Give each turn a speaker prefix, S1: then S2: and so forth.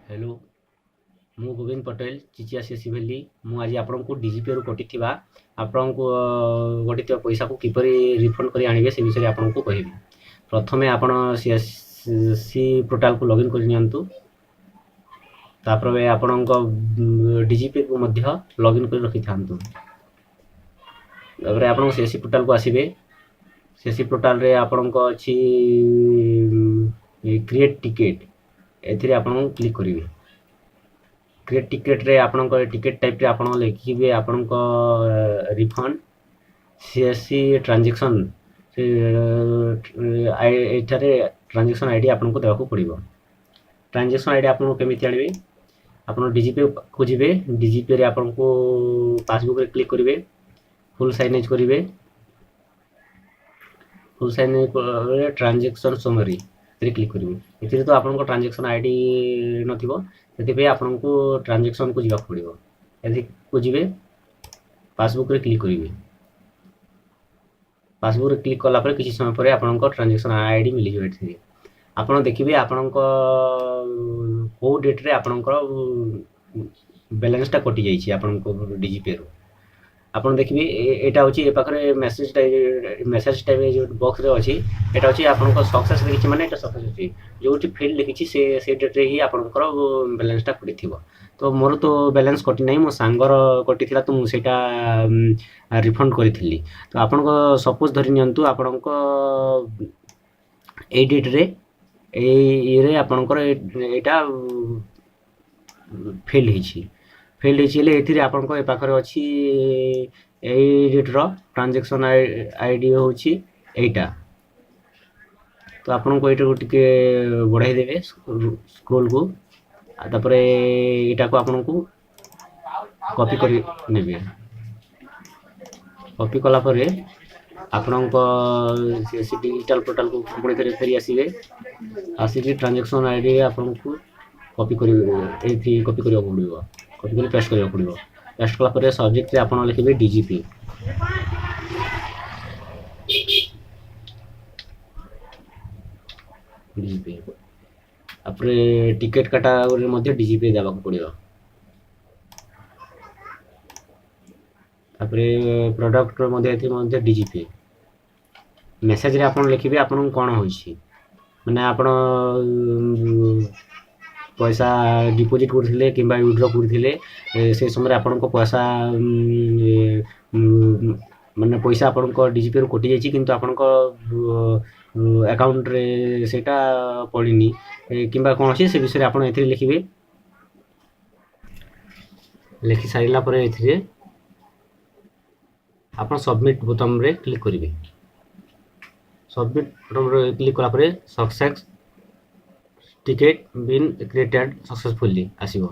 S1: Hello, ମୁଁ Gobinda Patel, ଚିଚିଆ CAC valley. ମୁଁ ଆଜି ଆପଣଙ୍କୁ ଡିଜିପେରୁ କଟିଥିବା, ଆପଣଙ୍କୁ କଟିଥିବା ପଇସାକୁ କିପରି ରିଫଣ୍ଡ କରି ଆଣିବେ, ସେ ବିଷୟରେ ଆପଣଙ୍କୁ କହିବି। ପ୍ରଥମେ ଆପଣ ସିଏସସି ପୋର୍ଟାଲକୁ ଲଗ୍ଇନ୍ କରି ନିଅନ୍ତୁ। ତାପରେ ଆପଣଙ୍କ ଡିଜିପେକୁ ମଧ୍ୟ ଲଗ୍ଇନ୍ କରି ରଖିଥାନ୍ତୁ। ତାପରେ ଆପଣଙ୍କ ସିଏସସି ପୋର୍ଟାଲକୁ ଆସିବେ। ସିଏସସି ପୋର୍ଟାଲରେ ଆପଣଙ୍କ ଅଛି କ୍ରିଏଟ୍ ଟିକେଟ୍, ଏଥିରେ ଆପଣଙ୍କୁ କ୍ଲିକ୍ କରିବେ। କ୍ରିଏଟ୍ ଟିକେଟ୍ରେ ଆପଣଙ୍କ ଟିକେଟ୍ ଟାଇପ୍ରେ ଆପଣ ଲେଖିବେ ଆପଣଙ୍କ ରିଫଣ୍ଡ ସିଏସସି ଟ୍ରାଞ୍ଜାକ୍ସନ୍। ଏଠାରେ ଟ୍ରାଞ୍ଜାକ୍ସନ୍ ଆଇଡ଼ି ଆପଣଙ୍କୁ ଦେବାକୁ ପଡ଼ିବ। ଟ୍ରାଞ୍ଜାକ୍ସନ୍ ଆଇଡ଼ି ଆପଣଙ୍କୁ କେମିତି ଆଣିବେ? ଆପଣ ଡିଜିପେକୁ ଯିବେ। ଡିଜିପେରେ ଆପଣଙ୍କୁ ପାସବୁକ୍ରେ କ୍ଲିକ୍ କରିବେ, ଫୁଲ୍ ସାଇନେଜ୍ କରିବେ। ଫୁଲ୍ ସାଇନେଜ୍ ପରେ ଟ୍ରାଞ୍ଜାକ୍ସନ୍ ସମରି ଏଥିରେ କ୍ଲିକ୍ କରିବେ। ଏଥିରେ ତ ଆପଣଙ୍କ ଟ୍ରାଞ୍ଜାକ୍ସନ୍ ଆଇଡ଼ି ନଥିବ, ସେଥିପାଇଁ ଆପଣଙ୍କୁ ଟ୍ରାଞ୍ଜାକ୍ସନ୍କୁ ଯିବାକୁ ପଡ଼ିବ। ଏଥିକୁ ଯିବେ, ପାସବୁକ୍ରେ କ୍ଲିକ୍ କରିବେ। ପାସବୁକ୍ରେ କ୍ଲିକ୍ କଲା ପରେ କିଛି ସମୟ ପରେ ଆପଣଙ୍କ ଟ୍ରାଞ୍ଜାକ୍ସନ୍ ଆଇଡ଼ି ମିଳିଯିବ। ଏଥିରେ ଆପଣ ଦେଖିବେ ଆପଣଙ୍କ କେଉଁ ଡେଟ୍ରେ ଆପଣଙ୍କର ବାଲାନ୍ସଟା କଟିଯାଇଛି ଆପଣଙ୍କ ଡିଜିପେରୁ। ଆପଣ ଦେଖିବେ, ଏଇଟା ହେଉଛି ଏ ପାଖରେ ମେସେଜ୍ ଟାଇପ୍ ଯେଉଁ ବକ୍ସରେ ଅଛି, ଏଇଟା ହେଉଛି ଆପଣଙ୍କ ସକ୍ସେସ୍ ଲେଖିଛି, ମାନେ ଏଇଟା ସକ୍ସେସ୍ ଅଛି। ଯେଉଁଠି ଫେଲ୍ ଲେଖିଛି, ସେ ଡେଟ୍ରେ ହିଁ ଆପଣଙ୍କର ବାଲାନ୍ସଟା କଟିଥିବ। ତ ମୋର ତ ବାଲାନ୍ସ କଟି ନାହିଁ, ମୋ ସାଙ୍ଗର କଟିଥିଲା, ତ ମୁଁ ସେଇଟା ରିଫଣ୍ଡ କରିଥିଲି। ତ ଆପଣଙ୍କ ସପୋଜ୍ ଧରି ନିଅନ୍ତୁ, ଆପଣଙ୍କ ଏଇ ଡେଟ୍ରେ, ଏଇ ଇଏରେ ଆପଣଙ୍କର ଏଇଟା ଫେଲ୍ ହେଇଛି। ଫେଲ୍ ହେଇଛି ହେଲେ ଏଥିରେ ଆପଣଙ୍କ ଏ ପାଖରେ ଅଛି, ଏଇ ଡେଟ୍ର ଟ୍ରାଞ୍ଜାକ୍ସନ୍ ଆଇଡ଼ି ହେଉଛି ଏଇଟା। ତ ଆପଣଙ୍କୁ ଏଇଟାକୁ ଟିକେ ବଢ଼ାଇ ଦେବେ ସ୍କ୍ରୋଲ୍କୁ, ଆଉ ତାପରେ ଏଇଟାକୁ ଆପଣଙ୍କୁ କପି କରି ନେବେ। କପି କଲା ପରେ ଆପଣଙ୍କ ସେ ଡିଜିଟାଲ୍ ପୋର୍ଟାଲକୁ ପୁଣି ଥରେ ଫେରି ଆସିବେ। ଆସିକି ଟ୍ରାଞ୍ଜାକ୍ସନ୍ ଆଇଡ଼ି ଆପଣଙ୍କୁ କପି କରି ଏଇଠି କପି କରିବାକୁ ପଡ଼ିବ। କପି କରି ପେଷ୍ଟ କରିବାକୁ ପଡ଼ିବ। ପେଷ୍ଟ କଲା ପରେ ସବଜେକ୍ଟରେ ଆପଣ ଲେଖିବେ ଡିଜିପି, ଡିଜିପି। ତାପରେ ଟିକେଟ୍ କାଟାଗୋରୀରେ ମଧ୍ୟ ଡିଜିପି ଦେବାକୁ ପଡ଼ିବ। ତାପରେ ପ୍ରଡ଼କ୍ଟର ମଧ୍ୟ ଏଥିରେ ମଧ୍ୟ ଡିଜିପି। ମେସେଜରେ ଆପଣ ଲେଖିବେ ଆପଣଙ୍କୁ କ'ଣ ହୋଇଛି, ମାନେ ଆପଣ ପଇସା ଡିପୋଜିଟ୍ କରୁଥିଲେ କିମ୍ବା ୱିଡ୍ର କରୁଥିଲେ, ସେ ସମୟରେ ଆପଣଙ୍କ ପଇସା, ମାନେ ପଇସା ଆପଣଙ୍କ ଡିଜିପେରୁ କଟିଯାଇଛି, କିନ୍ତୁ ଆପଣଙ୍କ ଆକାଉଣ୍ଟରେ ସେଇଟା ପଡ଼ିନି କିମ୍ବା କ'ଣ ଅଛି, ସେ ବିଷୟରେ ଆପଣ ଏଥିରେ ଲେଖିବେ। ଲେଖି ସାରିଲା ପରେ ଏଥିରେ ଆପଣ ସବମିଟ୍ ବୋତାମରେ କ୍ଲିକ୍ କରିବେ। ସବମିଟ୍ ବୋତାମରେ କ୍ଲିକ୍ କଲା ପରେ "Success, ticket been created successfully" ଆସିବ।